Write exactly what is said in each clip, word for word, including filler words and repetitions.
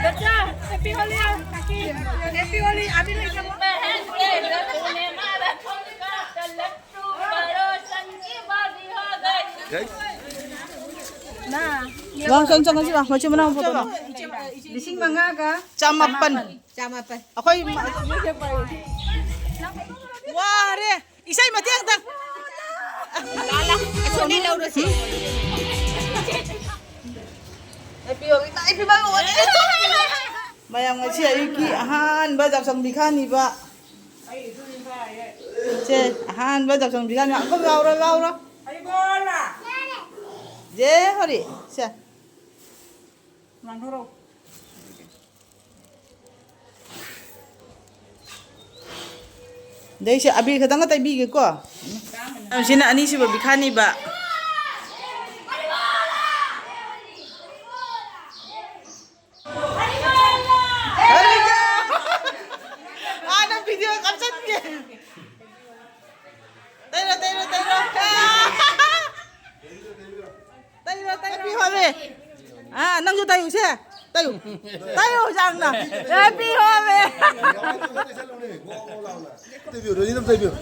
बच्चा, happy Holi. Happy Holi. अभी नहीं, बहन के घर में मारा ठुमका, तो लट्टू पड़ोसन की भाभी हो गई। ꯂꯥꯎ, ꯆꯪ, ꯆꯪꯉꯁꯤ ꯂꯥꯎ, ꯃꯆꯤꯟ ꯃꯅꯥꯎ ꯐꯣꯇꯣ ꯂꯥꯎ꯫ ꯂꯤꯁꯤꯡ ꯃꯉꯥꯒ ꯆꯃꯥꯄꯟ꯫ ꯆꯃꯥꯄꯟ꯫ ꯑꯩꯈꯣꯏ ꯃ-, ꯋꯥꯔꯦ꯫ ꯏꯁꯩ ꯃꯇꯦꯛ ꯑꯝꯇꯪ꯫ ꯂꯥ, ꯂꯥ, ꯑꯩꯈꯣꯏꯅꯤ ꯂꯧꯔꯁꯤ꯫ ꯃꯌꯥꯝ, ꯉꯁꯤ ꯑꯌꯨꯛꯀꯤ ꯑꯍꯥꯟꯕ ꯌꯥꯎꯁꯪ ꯄꯤꯈꯥꯅꯤꯕ꯫ ꯁꯦ, ꯑꯍꯥꯟꯕ ꯌꯥꯎꯁꯪ ꯄꯤꯈꯥꯅꯤ꯫ ꯑꯝꯇ ꯂꯥꯎꯔꯣ, ꯂꯥꯎꯔꯣ꯫ ꯖꯦ ꯍꯣꯔꯤ꯫ ꯁꯦ꯫ ꯑꯗꯩꯁꯦ ꯑꯕꯤꯔ ꯈꯛꯇꯪꯒ ꯇꯩꯕꯤꯒꯦꯀꯣ꯫ ꯁꯤꯅ ꯑꯅꯤꯁꯨꯕ ꯄꯤꯈꯥꯅꯤꯕ꯫ ꯍꯥꯟꯅ ꯚꯤꯗꯤꯑꯣ ꯀꯥꯞꯆꯠꯀꯦ꯫ ꯇꯩꯔꯣ, ꯇꯩꯔꯣ, ꯇꯩꯔꯣ꯫ ꯇꯩꯔꯣ, ꯇꯩꯔꯣ꯫ ꯍꯦꯞꯄꯤ ꯍꯣꯂꯤ꯫ ꯑꯥ, ꯅꯪꯁꯨ ꯇꯩꯌꯨꯁꯦ꯫ ꯇꯩꯌꯨ꯫ ꯇꯩꯌꯨ, ꯌꯥꯝꯅ꯫ ꯍꯦꯞꯄꯤ ꯍꯣꯂꯤ꯫ ꯇꯩꯕꯤꯌꯨ, ꯔꯣꯖꯤꯅ ꯑꯝ ꯇꯩꯕꯤꯌꯨ꯫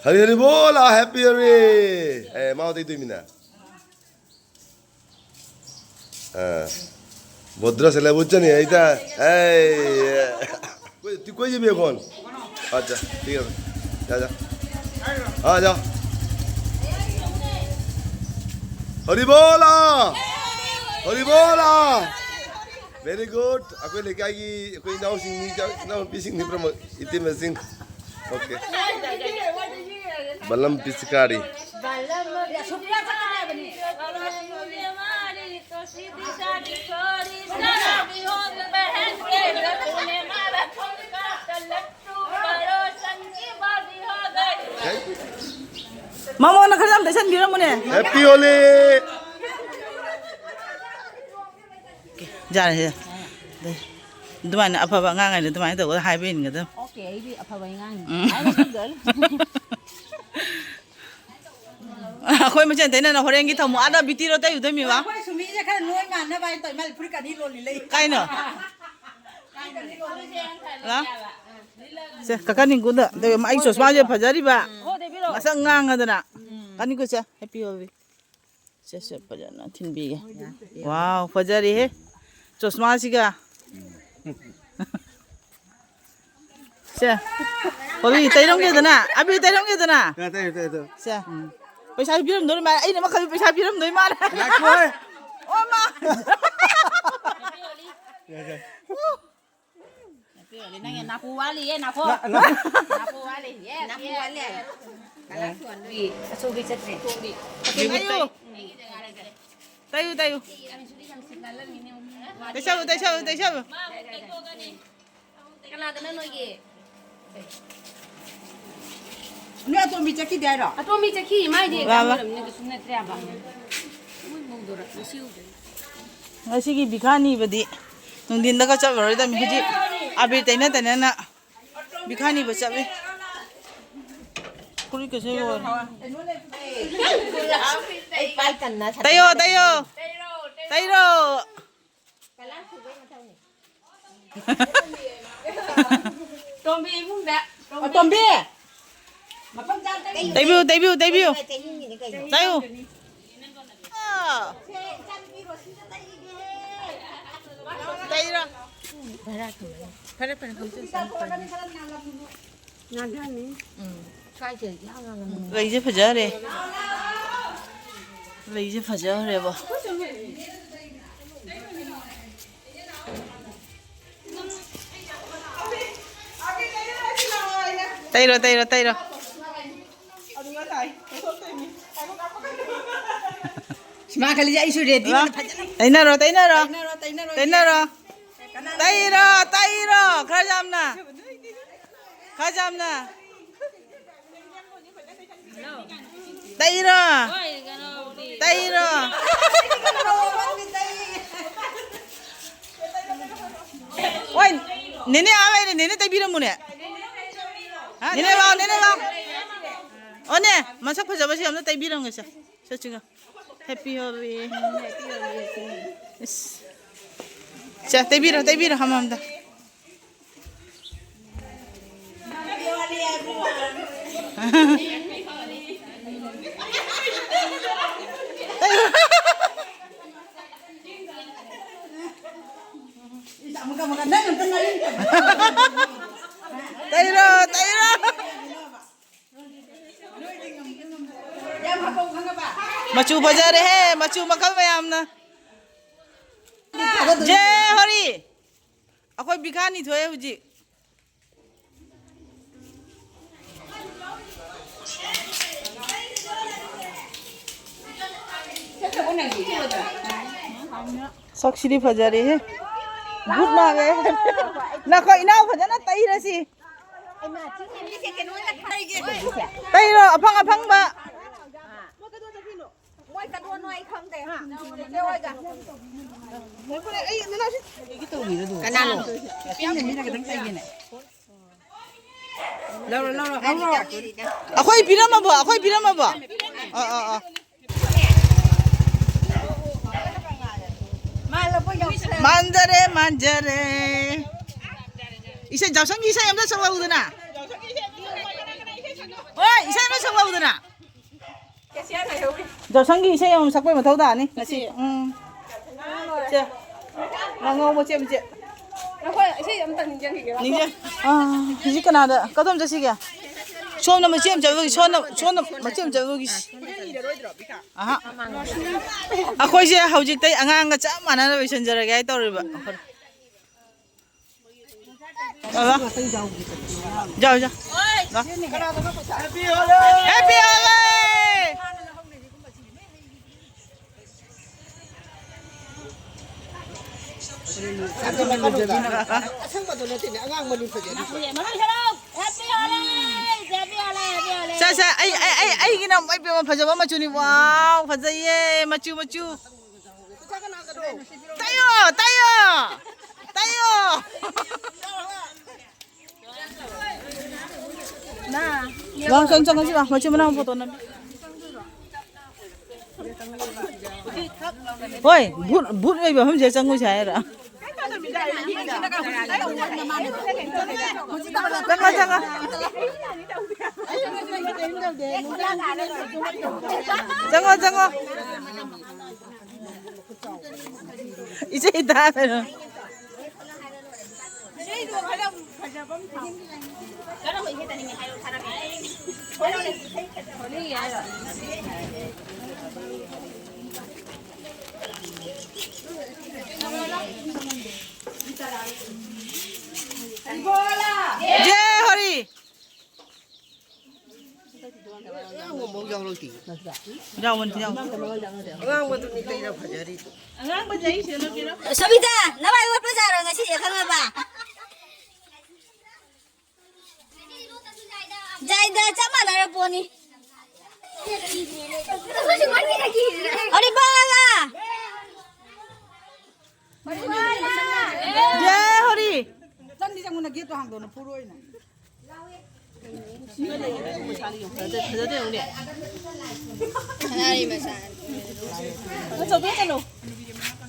ꯍꯔꯤ ꯍꯔꯤ ꯕꯣꯜ, ꯑꯥ, ꯍꯦꯞꯄꯤ ꯍꯣꯂꯤ꯫ ꯑꯦ, ꯃꯥ ꯇꯩꯗꯣꯏꯃꯤꯅ꯫ हाँ। बहुत दूर से ले बुझ नहीं आई था। ए। कोई, तू कोई भी कौन? अच्छा, ठीक है। जा, जा। आ जा। हरी बोला। हरी बोला। Very good। अकोई लेके आएगी, अकोई नाव सिंह नहीं जा, नाव पी सिंह नहीं प्रमो, इतने में सिंह। Okay. Balam Pichkari. ꯃꯉꯣꯟꯗ ꯈꯔ ꯌꯥꯝ ꯇꯩꯁꯟꯕꯤꯔꯝꯃꯨꯅꯦ꯫ Happy Holi! ꯌꯥꯔꯦ, ꯌꯥꯔꯦ꯫ ꯑꯗꯨꯃꯥꯏꯅ ꯑꯐꯕ ꯑꯉꯥꯡ ꯍꯥꯏꯗꯣ ꯑꯗꯨꯃꯥꯏꯅ ꯇꯧꯔꯒ ꯍꯥꯏꯕ ꯏꯟꯒꯗꯕ꯫ Okay, ꯑꯩꯗꯤ ꯑꯐꯕ ꯑꯉꯥꯡꯅꯤ꯫ ꯎꯝ꯫ I'm a good girl. ꯑꯩꯈꯣꯏ ꯃꯁꯦꯟ ꯇꯩꯅꯅ ꯍꯣꯔꯦꯟꯒꯤ ꯊꯝꯃꯣ꯫ ꯑꯥꯗ ꯕꯤꯇꯤꯔꯣ ꯇꯩꯔꯨꯗꯣꯏꯃꯤꯕ? ꯑꯩꯈꯣꯏ ꯁꯨꯃꯤꯁꯦ ꯈꯔ ꯅꯣꯏ ꯃꯥꯟꯅꯕ ꯍꯥꯏꯅ ꯇꯧ, ꯏꯃꯥ ꯐꯨꯔꯤꯠ ꯑꯅꯤ ꯂꯣꯜꯂꯤ ꯂꯩ꯫ ꯀꯥꯏꯅꯣ? ꯂꯥ? ꯁꯦ, ꯀꯀꯥ ꯅꯤꯡꯀꯨꯗ꯫ ꯑꯗꯨꯒ ꯑꯩ ꯆꯣꯁꯃꯥꯁꯦ ꯐꯖꯔꯤꯕ꯫ ꯃꯁꯛ ꯉꯥꯡꯉꯗꯅ꯫ ꯀꯥꯅꯤꯡꯀꯨ ꯁꯦ, ꯍꯦꯄꯤ ꯍꯣꯂꯤ꯫ ꯁꯦ, ꯁꯦ, ꯐꯖꯅ ꯊꯤꯟꯕꯤꯒꯦ꯫ ꯋꯥꯎ, ꯐꯖꯔꯦꯍꯦ꯫ ꯆꯣꯁꯃꯥꯁꯤꯒ꯫ ꯁꯦ꯫ ꯍꯣꯂꯤ ꯇꯩꯔꯝꯒꯦꯗꯅ? ꯑꯕꯤ ꯇꯩꯔꯝꯒꯦꯗꯅ? ꯇꯩ, ꯇꯩ, ꯇꯩ꯫ ꯁꯦ꯫ ꯄꯩꯁꯥ ꯄꯤꯔꯝꯗꯣꯏ ꯃꯥꯜꯂꯦ꯫ ꯑꯩꯅ ꯃꯈꯜ ꯄꯩꯁꯥ ꯄꯤꯔꯝꯗꯣꯏ ꯃꯥꯜꯂꯦ꯫ ꯉꯥꯏꯈꯣꯍꯦ꯫ ꯑꯣ, ꯃꯥ꯫ ꯌꯥꯏ, ꯌꯥꯏ꯫ ꯅꯪꯒꯤ ꯅꯥꯄꯨ ꯋꯥꯠꯂꯤꯌꯦ, ꯅꯥꯄꯨ꯫ ꯅꯥ-, ꯅꯥꯄꯨ ꯋꯥꯠꯂꯤ꯫ Yes, ꯅꯥꯄꯨ yes, ꯋꯥꯠꯂꯤ꯫ Yes. ꯀꯂꯔ ꯊꯣꯟꯗꯣꯏ꯫ ꯑꯆꯧꯕꯤ ꯆꯠꯇ꯭ꯔꯦ꯫ ꯑꯆꯧꯕꯤ꯫ ꯇꯩꯌꯨ꯫ ꯇꯩꯌꯨ, ꯇꯩꯌꯨ꯫ ꯇꯩꯁꯜꯂꯨ, ꯇꯩꯁꯜꯂꯨ, ꯇꯩꯁꯜꯂꯨ꯫ ꯀꯅꯥꯗꯅ ꯅꯣꯏꯒꯤ? ꯅꯣꯏ ꯑꯇꯣꯝꯕꯤ ꯆꯠꯈꯤꯗꯦ ꯍꯥꯏꯔꯣ? ꯑꯇꯣꯝꯕꯤ ꯆꯠꯈꯤ, ꯃꯥꯏꯗꯤ ꯋꯥ, ꯋꯥ꯫ ꯑꯦꯛꯖꯥꯝ ꯂꯣꯏꯔꯕꯅꯤꯅ ꯀꯩꯁꯨ ꯅꯠꯇ꯭ꯔꯦ ꯍꯥꯏꯕ꯫ ꯃꯣꯏ ꯃꯧꯗꯣꯔ-, ꯉꯁꯤ ꯎꯗꯣꯏꯅꯤ꯫ ꯉꯁꯤꯒꯤ ꯕꯤꯈꯥ ꯅꯤꯕꯗꯤ ꯅꯨꯡꯊꯤꯟꯗꯒ ꯆꯠꯂꯔꯣꯏꯗꯕꯅꯤ꯫ ꯍꯧꯖꯤꯛ ꯑꯕꯤꯔ ꯇꯩꯅ ꯇꯩꯅꯅ ꯕꯤꯈꯥ ꯅꯤꯕ ꯆꯠꯂꯤ꯫ ꯐꯨꯔꯤꯠꯀꯁꯦ ꯂꯣꯏꯔꯦ꯫ ꯑꯩ ꯄꯥꯏ ꯇꯟꯅ ꯁꯥꯇꯤꯟ ꯇꯩꯌꯣ, ꯇꯩꯌꯣ꯫ ꯇꯩꯔꯣ꯫ ꯇꯣꯝꯕꯤ ꯏꯃꯨꯡꯗ꯫ ꯑ, ꯇꯣꯝꯕꯤ! ꯃꯐꯝ ꯆꯥꯅ ꯇꯩꯌꯨ꯫ ꯇꯩꯕꯤꯌꯨ, ꯇꯩꯕꯤꯌꯨ, ꯇꯩꯕꯤꯌꯨ꯫ ꯇꯩꯌꯨ꯫ ꯑꯥ꯫ ꯇꯩꯔꯣ꯫ ꯐꯔꯦ, ꯐꯔꯦ, ꯈꯪꯖ-, ꯅꯥꯟꯊꯅꯤ꯫ ꯎꯝ꯫ ꯁ꯭ꯋꯥꯏꯁꯦ ꯏꯍꯥꯡ ꯍꯥꯡꯉꯝꯃꯤ꯫ ꯂꯩꯁꯦ ꯐꯖꯈ꯭ꯔꯦ꯫ ꯂꯩꯁꯦ ꯐꯖꯈ꯭ꯔꯦꯕꯣ꯫ ꯇꯩꯔꯣ, ꯇꯩꯔꯣ, ꯇꯩꯔꯣ꯫ ꯁꯤꯃꯥ ꯈꯜꯂꯤꯁꯦ ꯑꯩꯁꯨ ꯔꯦꯗꯤ ꯂꯥ꯫ ꯑꯣꯏꯅ ꯐꯖꯅ ꯇꯩꯅꯔꯣ, ꯇꯩꯅꯔꯣ꯫ ꯇꯩꯅꯔꯣ, ꯇꯩꯅꯔꯣ, ꯇꯩꯅꯔꯣ꯫ ꯇꯩꯔꯣ, ꯇꯩꯔꯣ, ꯈꯔ ꯌꯥꯝꯅ꯫ ꯈꯔ ꯌꯥꯝꯅ꯫ ꯇꯩꯔꯣ꯫ ꯇꯩꯔꯣ꯫ ꯍꯣꯏ, ꯅꯦꯅꯦ ꯑꯥ ꯂꯩꯔꯦ, ꯅꯦꯅꯦ ꯇꯩꯕꯤꯔꯝꯃꯨꯅꯦ꯫ ꯅꯦꯅꯦ ꯂꯥꯎ, ꯅꯦꯅꯦ ꯂꯥꯎ꯫ ꯑꯣꯅꯦ, ꯃꯁꯛ ꯐꯖꯕꯁꯦ ꯑꯝꯇ ꯇꯩꯕꯤꯔꯝꯒꯦꯁꯦ꯫ ꯁꯦ, ꯆꯤꯡꯉꯣ꯫ Happy Holi꯫ ꯏꯁ꯫ ꯁꯦ, ꯇꯩꯕꯤꯔꯣ, ꯇꯩꯕꯤꯔꯣ, ꯍꯝ, ꯍꯝꯗ꯫ ꯇꯩꯔꯣ, ꯇꯩꯔꯣ꯫ ꯃꯆꯨ ꯐꯖꯔꯦꯍꯦ, ꯃꯆꯨ ꯃꯈꯜ ꯃꯌꯥꯝꯅ꯫ ꯖꯦ ꯍꯣꯔꯤ꯫ ꯑꯩꯈꯣꯏ ꯕꯤꯈꯥꯅꯤ ꯊꯣꯛꯑꯦ ꯍꯧꯖꯤꯛ꯫ ꯁꯛꯁꯤꯗꯤ ꯐꯖꯔꯦꯍꯦ꯫ ꯒꯨꯠ ꯃꯥꯜꯂꯦ꯫ ꯅꯈꯣꯏ ꯏꯅꯥꯎ ꯐꯖꯅ ꯇꯩꯔꯁꯤ꯫ ꯇꯩꯔꯣ ꯑꯐꯪ ꯑꯐꯪꯕ꯫ ꯃꯣꯏ ꯀꯗꯣꯅꯣ ꯑꯩ ꯈꯪꯗꯦ꯫ ꯆꯦ ꯍꯣꯏꯒ꯫ ꯀꯅꯥꯅꯣ? ꯂꯧꯔꯣ, ꯂꯧꯔꯣ, ꯂꯧꯔꯣ꯫ ꯑꯩꯈꯣꯏ ꯄꯤꯔꯝꯃꯕꯣ? ꯑꯩꯈꯣꯏ ꯄꯤꯔꯝꯃꯕꯣ? ꯑꯥ, ꯑꯥ, ꯑꯥ꯫ ꯃꯥꯟꯖꯔꯦ, ꯃꯥꯟꯖꯔꯦ꯫ ꯏꯁꯩ, ꯖꯥꯎꯁꯪꯒꯤ ꯏꯁꯩ ꯑꯝꯇ ꯁꯛꯂꯛꯎꯗꯅ꯫ ꯍꯣꯏ, ꯏꯁꯩ ꯑꯃ ꯁꯛꯂꯛꯎꯗꯅ꯫ ꯖꯥꯎꯁꯪꯒꯤ ꯏꯁꯩ ꯑꯃ ꯁꯛꯄꯩ ꯃꯊꯧ ꯇꯥꯅꯤ ꯉꯁꯤ꯫ ꯎꯝ꯫ ꯁꯦ꯫ ꯉꯥꯉꯧꯕ ꯆꯦ ꯃꯆꯦ꯫ ꯑꯩꯈꯣꯏ ꯏꯁꯩ ꯑꯝꯇꯪ ꯅꯤꯡꯁꯤꯡꯈꯤꯒꯦ꯫ ꯅꯤꯡꯁꯤꯡ-, ꯑꯥ, ꯍꯧꯖꯤꯛ ꯀꯅꯥꯗ? ꯀꯗꯣꯝ ꯆꯠꯁꯤꯒꯦ? ꯁꯣꯝꯅ ꯃꯆꯦ ꯑꯃ ꯆꯠꯂꯨꯒꯤ, ꯁꯣꯝꯅ, ꯁꯣꯝꯅ ꯃꯆꯦ ꯑꯃ ꯆꯠꯂꯨꯒꯤ꯫ ꯑꯍꯥ꯫ ꯑꯩꯈꯣꯏꯁꯦ ꯍꯧꯖꯤꯛꯇꯩ ꯑꯉꯥꯡꯒ ꯆꯞ ꯃꯥꯟꯅꯅ ꯂꯣꯏꯁꯤꯟꯖꯔꯒꯦ ꯍꯥꯏ ꯇꯧꯔꯤꯕ꯫ ꯂꯥꯛꯑꯣ, ꯂꯥꯛꯑꯣ꯫ ꯌꯥꯎ, ꯌꯥꯎ꯫ ꯂꯥꯛꯑꯣ꯫ Happy Holi! ꯑꯁꯪꯕꯗꯣ ꯅꯠꯇꯦꯅꯦ, ꯑꯉꯥꯡꯕꯅꯤ ꯐꯖꯔꯤꯁꯦ꯫ ꯁꯦ, ꯁꯦ, ꯑꯩ, ꯑꯩ, ꯑꯩ, ꯑꯩꯒꯤꯅ ꯑꯃꯨꯛ, ꯑꯩ ꯄꯦꯝꯃ ꯐꯖꯕ ꯃꯆꯨꯅꯤ꯫ ꯋꯥꯎ, ꯐꯖꯩꯌꯦ, ꯃꯆꯨ, ꯃꯆꯨ꯫ ꯇꯩꯌꯣ, ꯇꯩꯌꯣ, ꯇꯩꯌꯣ꯫ ꯂꯥꯎ, ꯆꯪ-, ꯆꯪꯉꯁꯤ ꯂꯥꯎ, ꯃꯆꯤꯟ ꯃꯅꯥꯎ ꯐꯣꯇꯣ ꯅꯝ-, ꯍꯣꯏ, ꯚꯨꯠ, ꯚꯨꯠ ꯂꯩꯕ ꯃꯐꯝꯁꯤꯗ ꯆꯪꯉꯨꯁꯦ ꯍꯥꯏꯔ? ꯆꯪꯉꯣ, ꯆꯪꯉꯣ꯫ ꯆꯪꯉꯣ, ꯆꯪꯉꯣ꯫ ꯏꯆꯦ ꯇꯥꯗꯅ꯫ ꯖꯦ ꯍꯣꯔꯤ꯫ ꯑꯉꯥꯡꯕ ꯑꯃꯐꯥꯎ ꯌꯥꯎꯔꯛꯇꯦ꯫ ꯌꯥꯎꯕꯅꯤ, ꯌꯥꯎꯕꯅꯤ꯫ ꯑꯉꯥꯡꯕꯗꯨꯅꯤ ꯀꯩꯅ ꯐꯖꯔꯤꯗꯣ꯫ ꯁꯣꯕꯤꯇꯥ, ꯅꯃꯥꯏ ꯑꯣꯠꯄ ꯖꯥꯔꯣ ꯉꯁꯤꯁꯦ ꯈꯪꯉꯕ? ꯖꯥꯏꯗ ꯆꯞ ꯃꯥꯟꯅꯔ ꯄꯣꯠꯅꯤ꯫ ꯑꯔꯤꯕꯥꯂꯥ! ꯖꯦ ꯍꯣꯔꯤ! ꯆꯪꯗꯤ ꯆꯪꯉꯨꯅ ꯒꯦꯠꯇꯣ ꯍꯥꯡꯗꯣꯛꯅ ꯐꯨꯔꯣꯏꯅ꯫ ꯐꯖꯗꯦ, ꯐꯖꯗꯦ, ꯌꯦꯡꯉꯨꯅꯦ꯫ ꯁꯅꯥꯔꯩ ꯃꯆꯥ꯫ ꯆꯠꯂꯣ, ꯆꯠꯂꯣ, ꯆꯠꯂꯣ꯫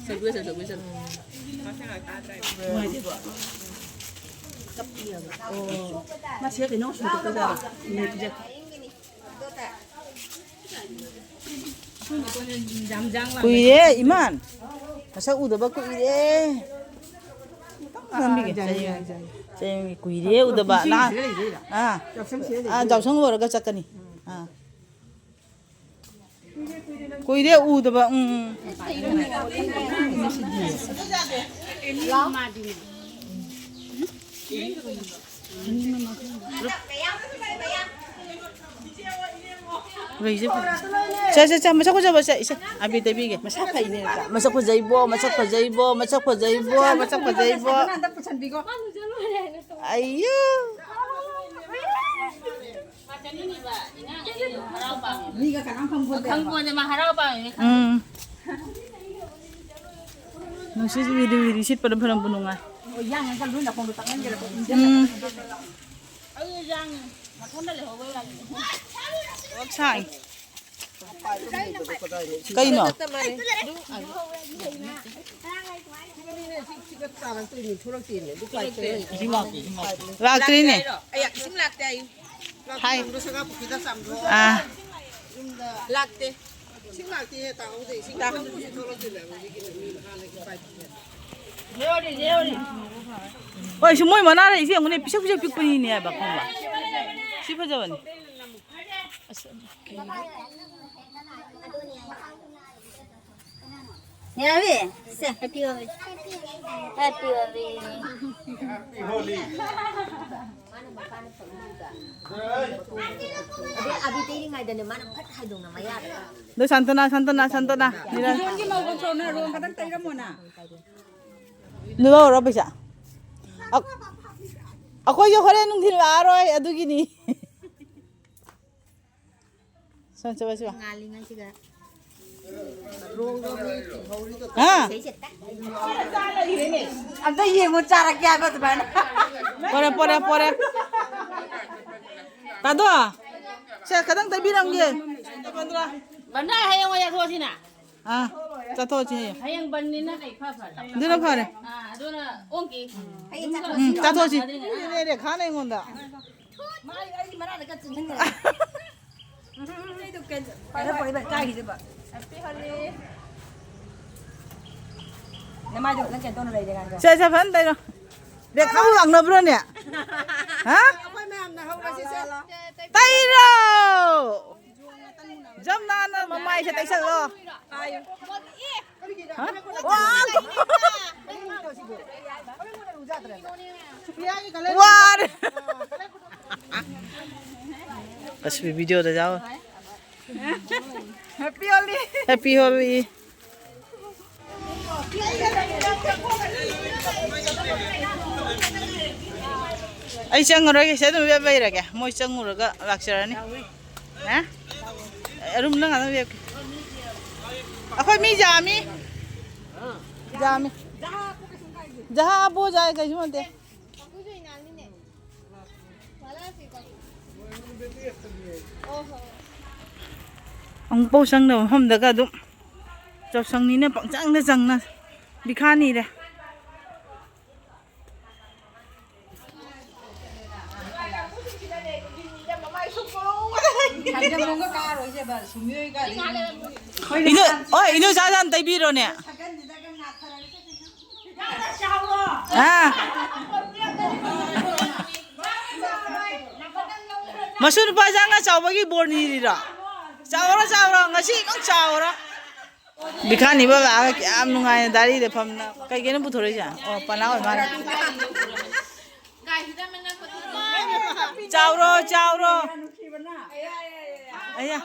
ꯆꯠꯂꯣ, ꯆꯠꯂꯣ, ꯆꯠꯂꯣ꯫ ꯅꯨꯡꯉꯥꯏꯇꯦꯕ꯫ ꯀꯞꯄꯤꯑꯕ꯫ ꯑꯣ꯫ ꯃꯥ ꯁꯤꯗ ꯀꯩꯅꯣ ꯁꯨꯝ ꯀꯞꯄꯖꯥꯠꯂꯣ? ꯅꯦꯠꯁꯦ꯫ ꯀꯨꯏꯔꯦ ꯏꯃꯥꯟ, ꯃꯁꯛ ꯎꯗꯕ ꯀꯨꯏꯔꯦ꯫ ꯅꯝꯕꯤꯒꯦ꯫ ꯌꯥꯏ, ꯌꯥꯏ, ꯌꯥꯏ꯫ ꯆꯩ ꯀꯨꯏꯔꯦ ꯎꯗꯕ꯫ ꯀꯨꯝꯁꯤ ꯅꯍꯥꯟ ꯁꯤꯗ ꯂꯩꯗꯣꯏꯔꯥ? ꯑꯥ, ꯌꯥꯎꯁꯪ ꯁꯤꯗ ꯑꯥ, ꯂꯩꯗꯣꯏꯔꯥ? ꯌꯥꯎꯁꯪ ꯂꯣꯏꯔꯒ ꯆꯠꯀꯅꯤ꯫ ꯑꯥ꯫ ꯀꯨꯏꯔꯦ ꯎꯗꯕ꯫ ꯎꯝ, ꯎꯝ꯫ ꯂꯩꯁꯦ ꯐꯖ-, ꯁꯦ, ꯁꯦ, ꯁꯦ, ꯃꯁꯛ ꯐꯖꯕ ꯁꯦ, ꯏꯁꯦ, ꯑꯕꯤ ꯇꯩꯕꯤꯒꯦ꯫ ꯃꯁꯛ ꯐꯩꯅꯦ ꯅꯠꯇ꯭ꯔꯥ? ꯃꯁꯛ ꯐꯖꯩꯕꯣ, ꯃꯁꯛ ꯐꯖꯩꯕꯣ, ꯃꯁꯛ ꯐꯖꯩꯕꯣ, ꯃꯁꯛ ꯐꯖꯩꯕꯣ꯫ ꯐꯖꯅ ꯍꯟꯗꯛ ꯄꯨꯁꯟꯕꯤꯀꯣ꯫ ꯑꯩꯌꯨ꯫ ꯃꯤꯒ ꯀꯅꯥꯝ ꯈꯪꯄꯣꯟꯇꯦ꯫ ꯈꯪꯄꯣꯟꯇꯦ, ꯃꯥ ꯍꯔꯥꯎ ꯄꯥꯝꯃꯤꯅꯦ꯫ ꯎꯝ꯫ ꯅꯨꯡꯁꯤꯠ ꯋꯤꯔꯤ ꯋꯤꯔꯤ ꯁꯤꯠꯄꯗ ꯐꯅꯕꯨ ꯅꯨꯡꯉꯥꯏ꯫ ꯑꯣ, ꯌꯥꯡꯉꯒ ꯂꯣꯏ ꯅꯥꯀꯣꯡꯗꯣ ꯇꯥꯡꯍꯟꯒꯦꯔꯥ? ꯎꯝ꯫ ꯑꯩ ꯌꯥꯡꯉꯦ꯫ ꯁꯥꯏ꯫ ꯀꯩꯅꯣ? ꯂꯥꯛꯇ꯭ꯔꯤꯅꯦ꯫ ꯍꯥꯏ꯫ ꯑꯥ꯫ ꯂꯥꯛꯇꯦ꯫ ꯍꯣꯏ, ꯁꯤ ꯃꯣꯏ ꯃꯅꯥꯗ ꯏꯆꯦ ꯌꯦꯡꯉꯨꯅꯦ, ꯄꯤꯁꯛ ꯄꯤꯁꯛ ꯄꯤꯛꯄꯅꯤꯅꯦ ꯍꯥꯏꯕ, ꯈꯪꯕ꯭ꯔꯥ? ꯁꯤ ꯐꯖꯕꯅꯤ꯫ ꯌꯥꯔꯦ? ꯁꯦ, happy ꯍꯣꯂꯤ꯫ Happy ꯍꯣꯂꯤ꯫ ꯑꯗꯩ ꯑꯕꯤ ꯇꯩꯔꯤꯉꯩꯗꯅꯦ ꯃꯥꯅ ꯐꯠ ꯍꯥꯏꯗꯣꯛꯅ ꯃꯌꯥꯗ꯫ ꯑꯗꯣ ꯁꯥꯟꯇꯅꯥ, ꯁꯥꯟꯇꯅꯥ, ꯁꯥꯟꯇꯅꯥ꯫ ꯅꯤꯔꯟ꯫ ꯏꯗꯣꯟꯒꯤ ꯃꯧꯒ ꯆꯣꯟꯅꯔꯣ, ꯑꯝꯇꯪ ꯇꯩꯔꯝꯃꯣꯅ꯫ ꯂꯧꯔꯣ ꯄꯩꯁꯥ꯫ ꯑ-, ꯑꯩꯈꯣꯏꯁꯨ ꯍꯣꯔꯦꯟ ꯅꯨꯡꯊꯤꯜ ꯂꯥꯛꯑꯔꯣꯏ, ꯑꯗꯨꯒꯤꯅꯤ꯫ ꯁꯣꯝ ꯆꯠꯂꯁꯤ ꯂꯥꯎ꯫ ꯉꯥꯜꯂꯤꯉꯩꯁꯤꯗ꯫ ꯍꯥ? ꯑꯝꯇ ꯌꯦꯡꯉꯨ, ꯆꯥꯔꯛꯀꯦ ꯍꯥꯏꯕ ꯑꯗꯨꯃꯥꯏꯅ꯫ ꯄꯣꯔꯦ, ꯄꯣꯔꯦ, ꯄꯣꯔꯦ꯫ ꯇꯥꯗꯣ, ꯁꯦ, ꯈꯤꯇꯪ ꯇꯩꯕꯤꯔꯝꯒꯦ꯫ ꯕꯟꯗꯥ, ꯍꯌꯦꯡ ꯑꯣꯏꯅ ꯆꯠꯊꯣꯛꯑꯁꯤꯅ꯫ ꯑꯥ, ꯆꯠꯊꯣꯛꯑꯁꯤ ꯍꯌꯦꯡ꯫ ꯍꯌꯦꯡ ꯕꯟꯅꯤꯅ ꯀꯩ ꯐ ꯐꯔꯦ? ꯑꯗꯨꯅ ꯐꯔꯦ꯫ ꯑꯥ, ꯑꯗꯨꯅ ꯑꯣꯟꯈꯤ꯫ ꯎꯝ, ꯆꯠꯊꯣꯛꯑꯁꯤ꯫ ꯏꯅꯦ ꯔꯦꯈꯥꯅ ꯑꯩꯉꯣꯟꯗ꯫ ꯃꯥ ꯑꯩ, ꯑꯩꯒꯤ ꯃꯅꯥꯛꯇ ꯀꯟꯅ ꯆꯤꯡꯍꯟꯈ꯭ꯔꯦ꯫ ꯀꯩꯅꯣ ꯄꯣꯔꯛꯏꯕ, ꯀꯥꯏꯒꯤꯗꯨꯕ? Happy ꯍꯣꯂꯤ꯫ ꯅꯃꯥꯏꯗꯣ ꯈꯤꯇꯪ ꯀꯩꯅꯣ ꯇꯧꯅ ꯂꯩꯔꯦ ꯉꯥꯏꯈꯣ꯫ ꯁꯦ, ꯁꯦ, ꯐꯖꯅ ꯇꯩꯔꯣ꯫ ꯔꯦꯈꯥꯕꯨ ꯂꯥꯛꯅꯕ꯭ꯔꯣꯅꯦ? ꯍꯥ? ꯑꯩꯈꯣꯏ ꯃꯌꯥꯝꯅ ꯍꯧꯔꯁꯤ, ꯁꯦ꯫ ꯇꯩꯔꯣ! ꯖꯝꯅꯥꯅ ꯃꯃꯥꯏꯁꯦ ꯇꯩꯁꯜꯂꯣ꯫ ꯍꯥ? ꯋꯥ! ꯋꯥꯔꯦ! ꯑꯁ, ꯚꯤꯗꯤꯑꯣꯗ ꯌꯥꯎ꯫ Happy ꯍꯣꯂꯤ꯫ Happy ꯍꯣꯂꯤ꯫ ꯑꯩ ꯆꯪꯉꯔꯣꯏꯒꯦ, ꯁꯤ ꯑꯗꯨꯝ ꯂꯦꯞ ꯂꯩꯔꯒꯦ꯫ ꯃꯣꯏ ꯆꯪꯉꯨꯔꯒ ꯂꯥꯛꯆꯔꯅꯤ꯫ ꯍꯥ? ꯑꯔꯨꯝ, ꯅꯪ ꯑꯗꯨꯝ ꯂꯦꯞꯀꯦ꯫ ꯑꯩꯈꯣꯏ ꯃꯤ ꯌꯥꯝꯃꯤ꯫ ꯌꯥꯝꯃꯤ꯫ ꯖꯍꯥ ꯑꯕꯣ ꯖꯥꯏ ꯀꯩꯁꯨ ꯅꯠꯇꯦ꯫ ꯀꯥꯡꯕꯨꯁꯨ ꯏꯅꯥꯛꯅꯤꯅꯦ꯫ ꯃꯥ ꯂꯥꯛꯑꯁꯤ ꯀꯥꯡꯕꯨ꯫ ꯑꯃꯨꯛꯐꯥꯎ ꯆꯪꯗꯕ ꯃꯐꯝꯗꯒ ꯑꯗꯨꯝ ꯆꯥꯎꯁꯪꯅꯤꯅ ꯄꯪꯆꯪꯗ ꯆꯪꯅ ꯕꯤꯈꯥꯅꯤꯔꯦ꯫ ꯏꯅꯣ, ꯍꯣꯏ, ꯏꯅꯣ ꯆꯥ ꯆꯥ ꯑꯝ ꯇꯩꯕꯤꯔꯣꯅꯦ꯫ ꯑꯥ꯫ ꯃꯁꯨ ꯅꯨꯄꯥ ꯆꯥ ꯉꯥ ꯆꯥꯎꯕꯒꯤ ꯕꯣꯔ ꯅꯤꯔꯤꯔꯣ? ꯆꯥꯎꯔꯣ, ꯆꯥꯎꯔꯣ, ꯉꯁꯤ ꯈꯛ ꯆꯥꯎꯔꯣ꯫ ꯕꯤꯈꯥꯅꯤꯕ ꯂꯥꯛꯑꯒ ꯀꯌꯥꯝ ꯅꯨꯡꯉꯥꯏꯅ ꯗꯥꯔꯤꯗ ꯐꯝꯅ꯫ ꯀꯩꯒꯤꯅꯣ ꯄꯨꯊꯣꯔꯛꯏꯁꯦ? ꯑꯣ, ꯄꯅꯥ ꯑꯣꯏ ꯃꯥꯜꯂꯦ꯫ ꯆꯥꯎꯔꯣ, ꯆꯥꯎꯔꯣ꯫ ꯑꯌꯥ꯫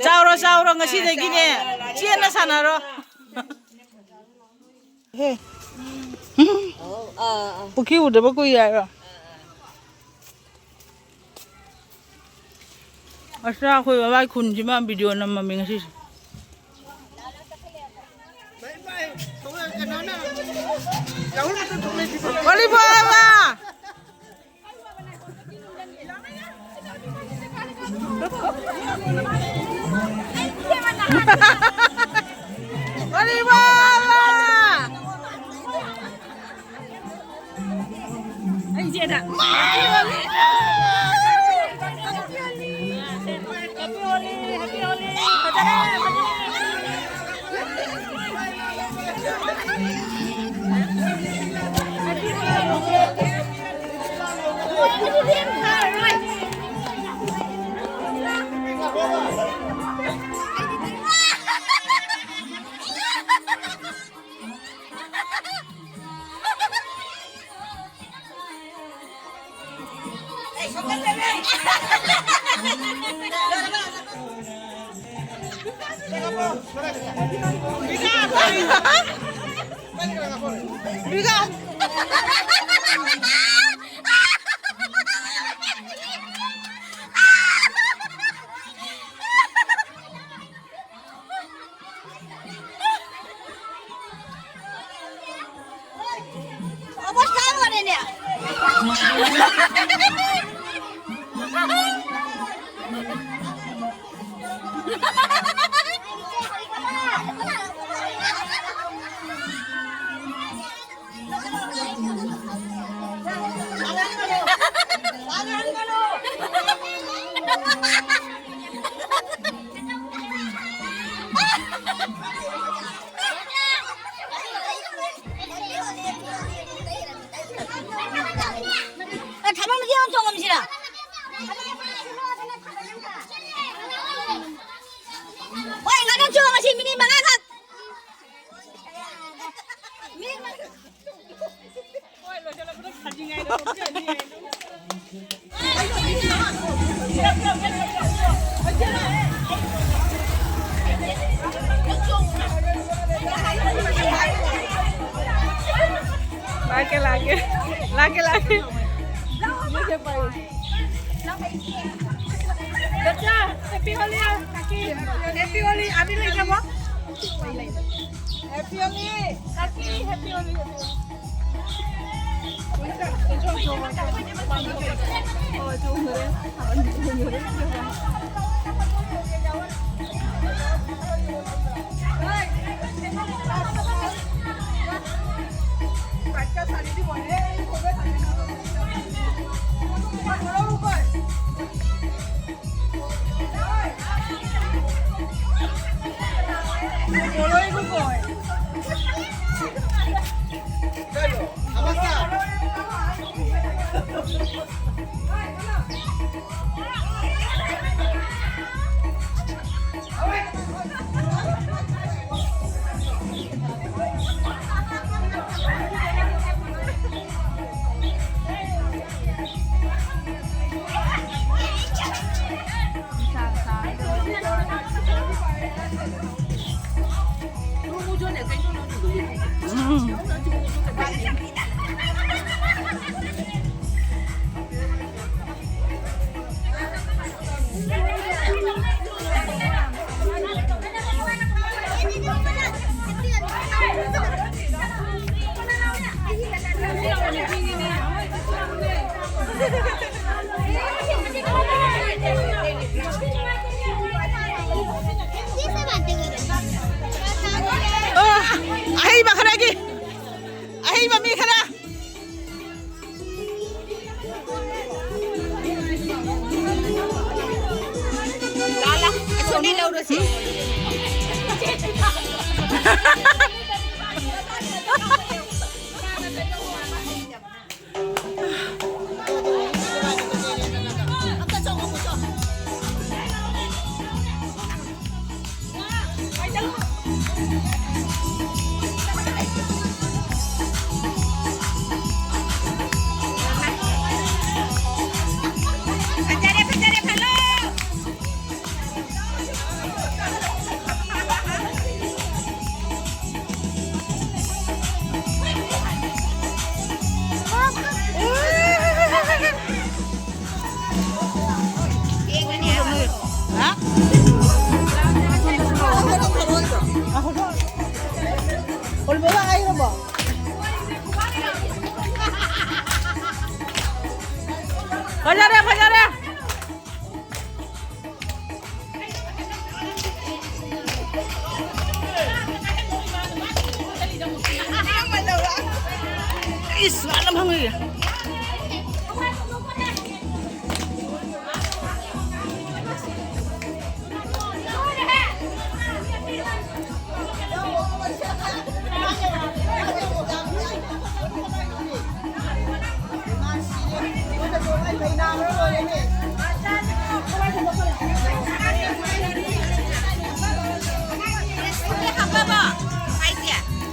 ꯆꯥꯎꯔꯣ, ꯆꯥꯎꯔꯣ, ꯉꯁꯤꯗꯒꯤꯅꯦ ꯆꯦꯟꯅ ꯁꯥꯟꯅꯔꯣ꯫ ꯍꯦ꯫ ꯄꯨꯈ꯭ꯔꯤ ꯎꯗꯕ ꯀꯨꯏꯔꯦ ꯍꯥꯏꯔꯣ? ꯑꯁ, ꯑꯩꯈꯣꯏ ꯕꯕꯥꯒꯤ ꯈꯨꯟꯁꯤꯃ ꯚꯤꯗꯤꯑꯣ ꯅꯝꯃꯝꯃꯤ ꯉꯁꯤꯁꯦ꯫ ꯀꯔꯤ ꯐꯥꯎꯕ? ꯀꯔꯤ ꯐꯥꯎꯕ? ꯑꯩ ꯏꯆꯦꯗ꯫ लागे, लागे, लागे, लागे। बच्चा, happy होली, काकी। Happy होली, आमी ले जाबो। Happy होली, काकी, happy होली। ꯑꯣ, ꯑꯍꯩꯕ ꯈꯔꯒꯤ, ꯑꯍꯩꯕ ꯃꯤ ꯈꯔ꯫ ꯂꯥ, ꯂꯥ, ꯑꯁꯣꯝꯗꯩ ꯂꯧꯔꯁꯤ꯫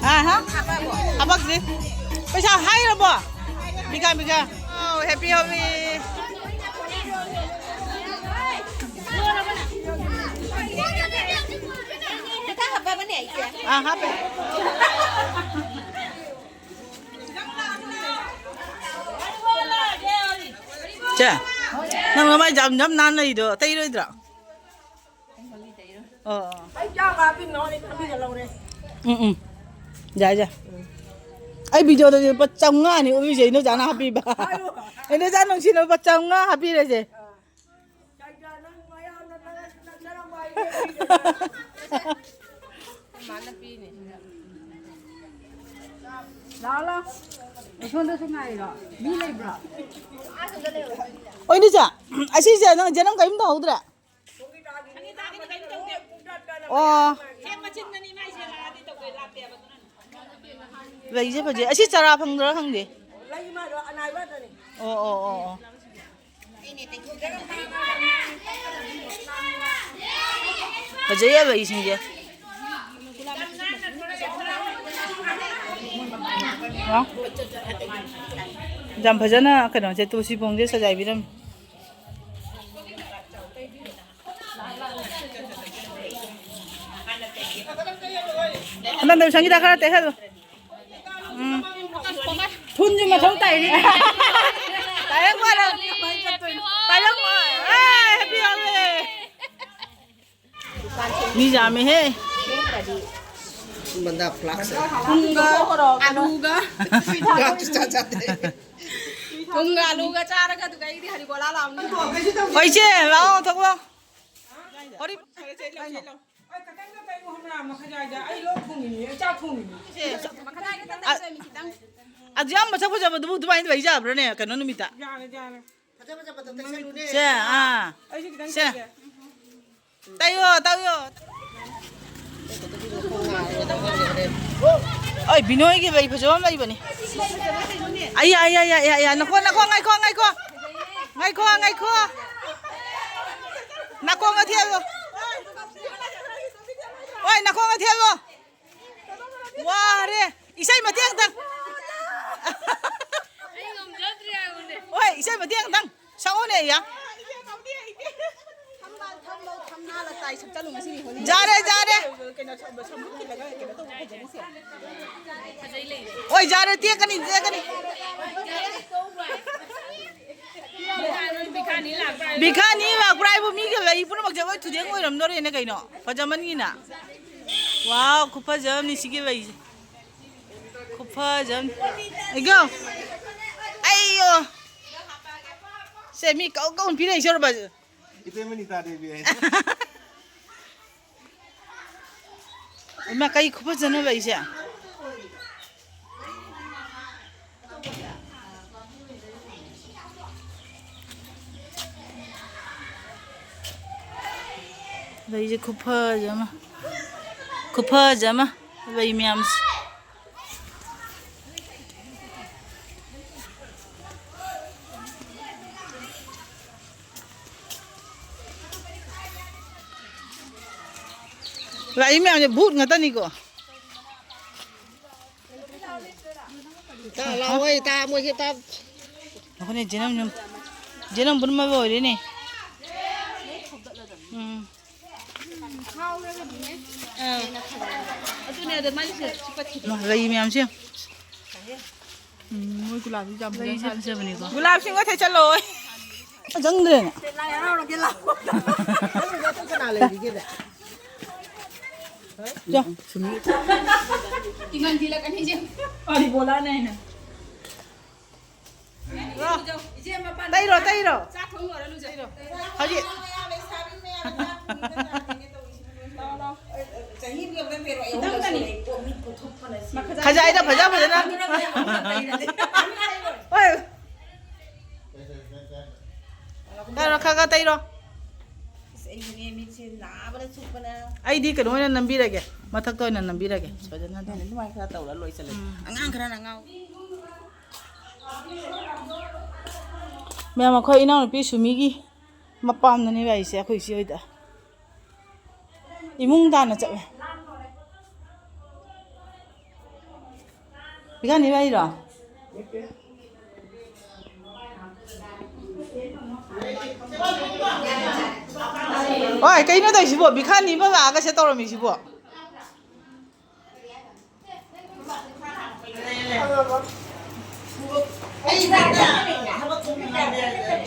ꯑꯍꯥ꯫ ꯍꯥꯄꯛꯇ꯭ꯔꯤ꯫ ꯄꯩꯁꯥ ꯍꯥꯏꯔꯕꯣ? ꯕꯤꯀꯥ, ꯕꯤꯀꯥ꯫ ꯑꯥꯎ, ꯍꯦꯄꯤ ꯍꯣꯂꯤ꯫ ꯑꯥ, ꯍꯥꯞꯄꯦ꯫ ꯆꯦ, ꯅꯪ ꯅꯃꯥꯏ ꯖꯝ ꯖꯝ ꯅꯥꯟ ꯂꯩꯗꯣ ꯇꯩꯔꯣꯏꯗ꯭ꯔꯣ? ꯑꯣ, ꯑꯣ꯫ ꯑꯩ ꯆꯥꯝꯃ ꯍꯥꯞꯄꯤ, ꯅꯉꯣꯟꯗ ꯆꯥꯝꯃꯔꯤꯒ ꯂꯧꯔꯦ꯫ ꯎꯝ, ꯎꯝ꯫ ꯌꯥꯏ, ꯌꯥꯏ꯫ ꯑꯩ ꯚꯤꯗꯤꯑꯣꯗꯗꯤ ꯂꯨꯄꯥ ꯆꯥꯝꯃꯉꯥꯅꯤ ꯎꯠꯂꯤꯁꯦ, ꯏꯅꯣꯆꯥꯅ ꯍꯥꯞꯄꯤꯕ꯫ ꯍꯥꯏꯌꯣ꯫ ꯏꯅꯣꯆꯥ ꯅꯨꯡꯁꯤꯅ ꯂꯨꯄꯥ ꯆꯥꯝꯃꯉꯥ ꯍꯥꯞꯄꯤꯔꯁꯦ꯫ ꯆꯥꯏꯗ, ꯅꯪ ꯃꯌꯥꯝꯅ ꯅꯪ ꯅꯛꯅꯔꯝꯕ ꯑꯩ ꯂꯥꯛꯑꯣ, ꯂꯥꯛꯑꯣ꯫ ꯑꯁꯣꯝꯗꯁꯨ ꯉꯥꯏꯔꯣ? ꯃꯤ ꯂꯩꯕ꯭ꯔꯣ? ꯑꯣꯏ, ꯏꯅꯣꯆꯥ, ꯑꯁꯤꯁꯦ ꯅꯪ ꯖꯅꯝ ꯀꯔꯤꯝ ꯇꯧꯍꯧꯗ꯭ꯔꯦ? ꯑꯣ꯫ ꯂꯩꯁꯦ ꯐꯖꯩ꯫ ꯑꯁꯤ ꯆꯥꯔꯥ ꯐꯪꯗ꯭ꯔꯥ ꯈꯪꯗꯦ꯫ ꯑꯣ, ꯑꯣ, ꯑꯣ, ꯑꯣ꯫ ꯐꯖꯩꯌꯦ ꯂꯩꯁꯤꯡꯁꯦ꯫ ꯋꯥ꯫ ꯌꯥꯝ ꯐꯖꯅ ꯀꯩꯅꯣꯁꯦ, ꯇꯨꯜꯁꯤꯕꯣꯡꯁꯦ ꯁꯖꯥꯏꯕꯤꯔꯝꯃꯤ꯫ ꯍꯟꯗꯛ ꯁꯪꯒꯤꯇꯥ ꯈꯔ ꯇꯩꯍꯜꯂꯨ꯫ ꯎꯝ꯫ ꯊꯨꯟꯁꯨ ꯃꯊꯧ ꯇꯥꯏꯅꯦ꯫ ꯄꯥꯏꯔꯛꯄ ꯍꯥꯏꯔ ꯀꯃꯥꯏꯅ ꯆꯠꯇꯣꯏꯅꯣ? ꯄꯥꯏꯔꯛꯄ꯫ ꯑꯦ, ꯍꯦꯄꯤ ꯍꯣꯂꯤ꯫ ꯃꯤ ꯌꯥꯝꯃꯦꯍꯦ꯫ ꯕꯟꯗꯥ ꯐ꯭ꯂꯥꯛꯁ꯫ ꯊꯨꯝꯒ ꯑꯂꯨꯒ꯫ ꯉꯥꯁꯨ ꯆꯥ ꯆꯥꯗꯦ꯫ ꯊꯨꯝꯒ ꯑꯂꯨꯒ ꯆꯥꯔꯒ ꯑꯗꯨꯒ ꯑꯩꯗꯤ ꯍꯔꯤꯕꯣꯂꯥ ꯂꯥꯎꯅꯤ꯫ ꯍꯣꯏ, ꯏꯆꯦ, ꯂꯥꯛꯑꯣ, ꯊꯣꯛꯂꯛꯑꯣ꯫ ꯍꯣꯔꯤ-, ꯑꯩ ꯈꯤꯇꯪꯒ ꯀꯩꯅꯣ ꯍꯣꯠꯅꯔꯝꯃ ꯈꯖꯥꯏꯗ ꯑꯩ ꯂꯣꯛ ꯊꯨꯡꯉꯤꯅꯦ, ꯑꯩ ꯆꯥꯛ ꯊꯣꯡꯉꯤꯅꯦ꯫ ꯃꯈꯥꯗ ꯈꯤꯇꯪ ꯇꯧꯖꯔꯝꯃꯤ, ꯈꯤꯇꯪ꯫ ꯑꯗꯨ ꯌꯥꯝ ꯃꯁꯛ ꯐꯖꯕꯗꯨꯕꯨ ꯑꯗꯨꯃꯥꯏꯅ ꯂꯩ ꯌꯥꯕ꯭ꯔꯥꯅꯦ, ꯀꯩꯅꯣ ꯅꯨꯃꯤꯠꯇ? ꯌꯥꯔꯦ, ꯌꯥꯔꯦ꯫ ꯐꯖ ꯐꯖꯕꯗꯣ ꯇꯩꯁꯜꯂꯨꯅꯦ꯫ ꯁꯦ, ꯑꯥ꯫ ꯑꯩꯁꯨ ꯈꯤꯇꯪ ꯁꯦ꯫ ꯇꯩꯒꯦ꯫ ꯇꯩꯌꯣ, ꯇꯩꯌꯣ꯫ ꯑꯩ ꯕꯤꯅꯣꯏꯒꯤ ꯂꯩ ꯐꯖꯕ ꯑꯃ ꯂꯩꯕꯅꯤ꯫ ꯑꯩꯌꯥ, ꯑꯩꯌꯥ, ꯑꯩꯌꯥ, ꯑꯩꯌꯥ, ꯑꯩꯌꯥ꯫ ꯅꯈꯣ, ꯅꯈꯣ, ꯉꯥꯏꯈꯣ, ꯉꯥꯏꯈꯣ꯫ ꯉꯥꯏꯈꯣ, ꯉꯥꯏꯈꯣ꯫ ꯅꯥꯀꯣꯡ ꯑꯊꯦꯜꯂꯣ꯫ ꯍꯣꯏ, ꯅꯥꯀꯣꯡ ꯑꯊꯦꯜꯂꯣ꯫ ꯋꯥꯔꯦ꯫ ꯏꯁꯩ ꯃꯇꯦꯛ ꯑꯝꯇꯪ꯫ ꯑꯩ ꯉꯝꯖꯗ꯭ꯔꯦ ꯍꯥꯏꯕꯅꯦ꯫ ꯍꯣꯏ, ꯏꯁꯩ ꯃꯇꯦꯛ ꯑꯝꯇꯪ ꯁꯛꯑꯣꯅꯦ, ꯏꯌꯥ꯫ ꯌꯥꯔꯦ, ꯌꯥꯔꯦ꯫ ꯍꯣꯏ, ꯌꯥꯔꯦ, ꯇꯦꯛꯀꯅꯤ, ꯇꯦꯛꯀꯅꯤ꯫ ꯕꯤꯈꯥꯅꯤ ꯂꯥꯛꯄ꯭ꯔꯥ ꯍꯥꯏꯕꯨ, ꯃꯤꯒ ꯂꯩ ꯄꯨꯝꯅꯃꯛꯁꯦ ꯂꯣꯏ ꯊꯨꯗꯦꯛ ꯑꯣꯏꯔꯝꯗꯣꯔꯦꯅꯦ ꯀꯩꯅꯣ꯫ ꯐꯖꯃꯟꯒꯤꯅ꯫ ꯋꯥꯎ, ꯈꯨꯐꯖ ꯑꯃꯅꯤ ꯁꯤꯒꯤ ꯂꯩꯁꯦ꯫ ꯈꯨꯐꯖ ꯑꯃꯅꯤ꯫ ꯑꯩꯒꯣ꯫ ꯑꯩꯌꯣ꯫ ꯁꯦ, ꯃꯤ ꯀꯧ ꯀꯧ ꯄꯤꯔꯛꯏꯁꯦ ꯎꯔꯕ? ꯏꯇꯩꯃ ꯅꯤꯇꯥ ꯗꯦꯕꯤ ꯍꯥꯏ꯫ ꯏꯃꯥ, ꯀꯩ ꯈꯨꯐꯖꯅꯣ ꯂꯩꯁꯦ? ꯂꯩꯁꯦ ꯈꯨꯐꯖ ꯑꯃ, ꯈꯨꯐꯖ ꯑꯃ, ꯂꯩ ꯃꯌꯥꯝꯁꯦ꯫ ꯂꯥꯛꯏ ꯃꯌꯥꯝꯁꯦ ꯚꯨꯠ ꯉꯥꯛꯇꯅꯤꯀꯣ꯫ ꯏꯇꯥ ꯂꯥꯛꯑꯣ, ꯏꯇꯥ, ꯃꯣꯏꯁꯦ ꯏꯇꯥ꯫ ꯑꯩꯈꯣꯏꯅ ꯖꯦꯅꯝ ꯁꯨꯝ, ꯖꯦꯅꯝ ꯄꯨꯝꯅꯃꯛ ꯑꯣꯏꯔꯦꯅꯦ꯫ ꯎꯝ꯫ ꯑꯥ꯫ ꯃꯥ, ꯂꯩ ꯃꯌꯥꯝꯁꯦ ꯌꯦꯡꯉꯨ꯫ ꯎꯝ, ꯃꯣꯏ ꯒꯨꯂꯥꯞꯁꯤ ꯌꯥꯝ ꯐꯖꯅ ꯂꯩꯁꯦ ꯁꯥꯠꯂꯦ꯫ ꯐꯖꯕꯅꯤꯀꯣ꯫ ꯒꯨꯂꯥꯞꯁꯤꯡꯒ ꯊꯦꯠꯆꯜꯂꯣ꯫ ꯆꯪꯗ꯭ꯔꯦꯅꯦ꯫ ꯂꯥꯏ ꯍꯔꯥꯎꯔꯒꯦ ꯂꯥꯛꯑꯣ꯫ ꯀꯅꯥ ꯂꯩꯔꯤꯒꯦꯅꯦ? ꯏꯪꯍꯟ ꯊꯤꯜꯂꯛꯀꯅꯤ ꯏꯆꯦ꯫ ꯏꯕꯣꯂꯥꯅꯦ ꯍꯥꯏꯅ꯫ ꯇꯩꯔꯣ, ꯇꯩꯔꯣ꯫ ꯆꯥꯛ ꯊꯣꯡ ꯂꯣꯏꯔ ꯂꯨꯖꯔꯣ꯫ ꯍꯧꯖꯤꯛ꯫ ꯆꯍꯤ ꯑꯃ ꯌꯥꯝ ꯂꯩꯁꯥꯕꯤ ꯃꯌꯥꯝ ꯆꯥꯛ ꯊꯣꯡꯉꯒ ꯆꯥꯗꯣꯏꯅꯦ ꯇꯧꯔꯤꯁꯦ꯫ ꯂꯥꯛꯑꯣ, ꯂꯥꯛꯑꯣ꯫ ꯆꯍꯤ ꯑꯃ ꯌꯧꯗ ꯄꯦꯔꯣ, ꯑꯩ ꯑꯍꯨꯝꯂꯛ ꯈꯤꯇꯪꯗꯅꯤ꯫ ꯁꯨꯔꯦ꯫ ꯀꯣꯝ ꯃꯤꯠ ꯄꯨꯊꯣꯛꯄꯅ ꯁꯤ꯫ ꯃꯈꯥ ꯉꯁꯥꯏꯗ ꯐꯖ ꯐꯖꯅ꯫ ꯍꯣꯏ꯫ ꯇꯩꯔꯣ, ꯈꯔ ꯈꯔ ꯇꯩꯔꯣ꯫ ꯑꯁ, ꯑꯩꯁꯨꯅꯦ, ꯃꯤꯠꯁꯦ ꯅꯥꯕꯅ ꯆꯨꯞꯄꯅ꯫ ꯑꯩꯗꯤ ꯀꯩꯅꯣ ꯑꯣꯏꯅ ꯅꯝꯕꯤꯔꯒꯦ, ꯃꯊꯛꯇ ꯑꯣꯏꯅ ꯅꯝꯕꯤꯔꯒꯦ, ꯁꯣꯏꯗꯅ꯫ ꯑꯗꯨꯃꯥꯏꯅ ꯈꯔ ꯇꯧꯔ ꯂꯣꯏꯁꯤꯜꯂꯦ꯫ ꯎꯝ꯫ ꯑꯉꯥꯡ ꯈꯔꯅ ꯉꯥꯎ꯫ ꯃꯌꯥꯝ, ꯑꯩꯈꯣꯏ ꯏꯅꯥꯎꯅꯨꯄꯤ ꯁꯨꯃꯤꯒꯤ ꯃꯄꯥꯝꯗꯅꯦ ꯂꯥꯛꯏꯁꯦ, ꯑꯩꯈꯣꯏ ꯏꯆꯦ ꯍꯣꯏꯗ꯫ ꯏꯃꯨꯡ ꯇꯥꯟꯅ ꯆꯠꯂꯦ꯫ ꯄꯤꯈꯥꯅꯤ ꯂꯥꯛꯏꯔꯣ? ꯍꯣꯏ, ꯀꯩꯅꯣ ꯇꯧꯔꯤꯁꯤꯕꯣ? ꯕꯤꯈꯥꯅꯤ ꯑꯃ ꯂꯥꯛꯑꯒ ꯁꯦ ꯇꯧꯔꯝꯃꯤꯁꯤꯕꯣ?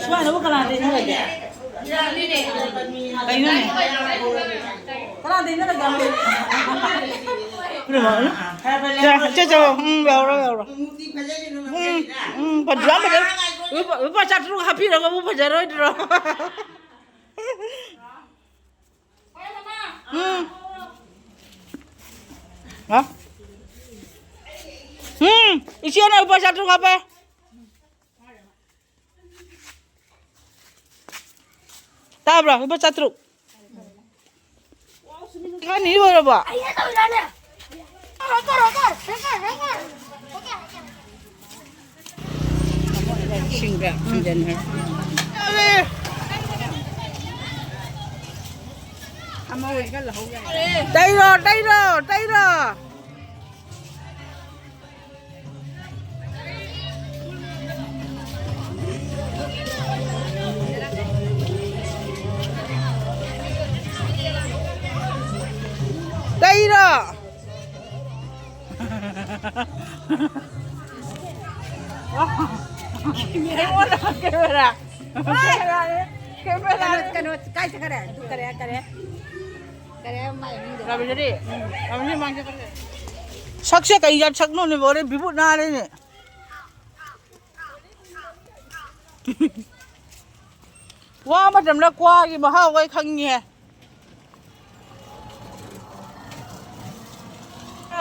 ꯁꯨꯃꯥꯏꯅꯕꯨ ꯀꯅꯥꯗ ꯏꯟꯅꯔꯒꯦ? ꯀꯩꯅꯣꯅꯦ? ꯀꯅꯥꯗ ꯏꯟꯅꯔꯒꯦ? ꯆꯦ, ꯆꯦ, ꯆꯦ, ꯎꯝ, ꯌꯥꯎꯔꯣ, ꯌꯥꯎꯔꯣ꯫ ꯎꯝ, ꯎꯝ, ꯐꯖ-, ꯌꯥꯝ ꯐꯖꯩ꯫ ꯂꯨꯄꯥ, ꯂꯨꯄꯥ ꯆꯥꯇ꯭ꯔꯨꯛ ꯍꯥꯞꯄꯤꯔꯒꯕꯨ ꯐꯖꯔꯣꯏꯗ꯭ꯔꯣ? ꯎꯝ꯫ ꯍꯥ? ꯎꯝ, ꯏꯆꯦꯅ ꯂꯨꯄꯥ ꯆꯥꯇ꯭ꯔꯨꯛ ꯍꯥꯞꯄꯦ꯫ ꯇꯥꯕ꯭ꯔꯥ? ꯂꯨꯄꯥ ꯆꯥꯇ꯭ꯔꯨꯛ꯫ ꯈꯔ ꯅꯤ ꯂꯣꯏꯔꯕꯣ? ꯏꯁꯤꯡꯒ ꯍꯟꯖꯟꯈ꯭ꯔꯦ꯫ ꯇꯩꯔꯣ, ꯇꯩꯔꯣ, ꯇꯩꯔꯣ꯫ ꯇꯩꯔꯣ꯫ ꯑꯩꯉꯣꯟꯗ ꯀꯦꯃꯦꯔꯥ꯫ ꯀꯦꯃꯦꯔꯥꯅꯦ꯫ ꯀꯦꯃꯦꯔꯥꯅꯦ꯫ ꯀꯩꯅꯣ, ꯀꯩꯅꯣ, ꯀꯥꯏ ꯆꯠꯈꯔꯦ? ꯑꯗꯨ ꯀꯔꯦ, ꯀꯔꯦ? ꯀꯔꯦ, ꯃꯥꯏ ꯃꯤꯡꯗꯣ? ꯔꯕꯤꯟꯗ꯭ꯔꯤ꯫ ꯎꯝ꯫ ꯔꯕꯤꯟꯗ꯭ꯔꯤ ꯃꯥꯡ ꯆꯠꯈ꯭ꯔꯦ꯫ ꯁꯛꯁꯦ ꯀꯩ ꯖꯥꯠ ꯁꯛꯅꯣꯅꯦ? ꯂꯣꯏꯔꯦ, ꯕꯤꯕꯨꯠ ꯅꯥꯔꯦꯅꯦ꯫ ꯋꯥ ꯃꯇꯝꯗ ꯀ꯭ꯋꯥꯒꯤ ꯃꯍꯥꯎ ꯑꯩ ꯈꯪꯉꯤꯍꯦ꯫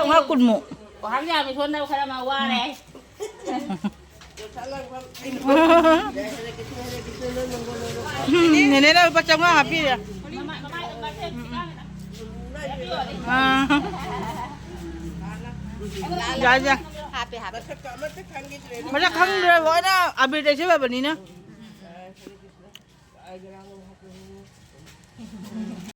ꯉꯥ ꯀꯨꯟꯃꯨꯛ꯫ ꯍꯪꯖꯥ ꯃꯤꯁꯣꯟꯅꯕ ꯈꯔ ꯑꯃ ꯋꯥꯔꯦ꯫ ꯎꯝ, ꯅꯦꯅꯦꯅ ꯂꯨꯄꯥ ꯆꯥꯝꯃꯉꯥ ꯍꯥꯞꯄꯤꯔꯦ꯫ ꯑꯥ꯫ ꯌꯥꯏ, ꯌꯥꯏ꯫ ꯍꯥꯞꯄꯦ, ꯍꯥꯞꯄꯦ꯫ ꯃꯁꯛ ꯈꯪꯗ꯭ꯔꯦ, ꯂꯣꯏꯅ ꯑꯕꯤꯔ ꯇꯩꯁꯜꯂꯕꯅꯤꯅ꯫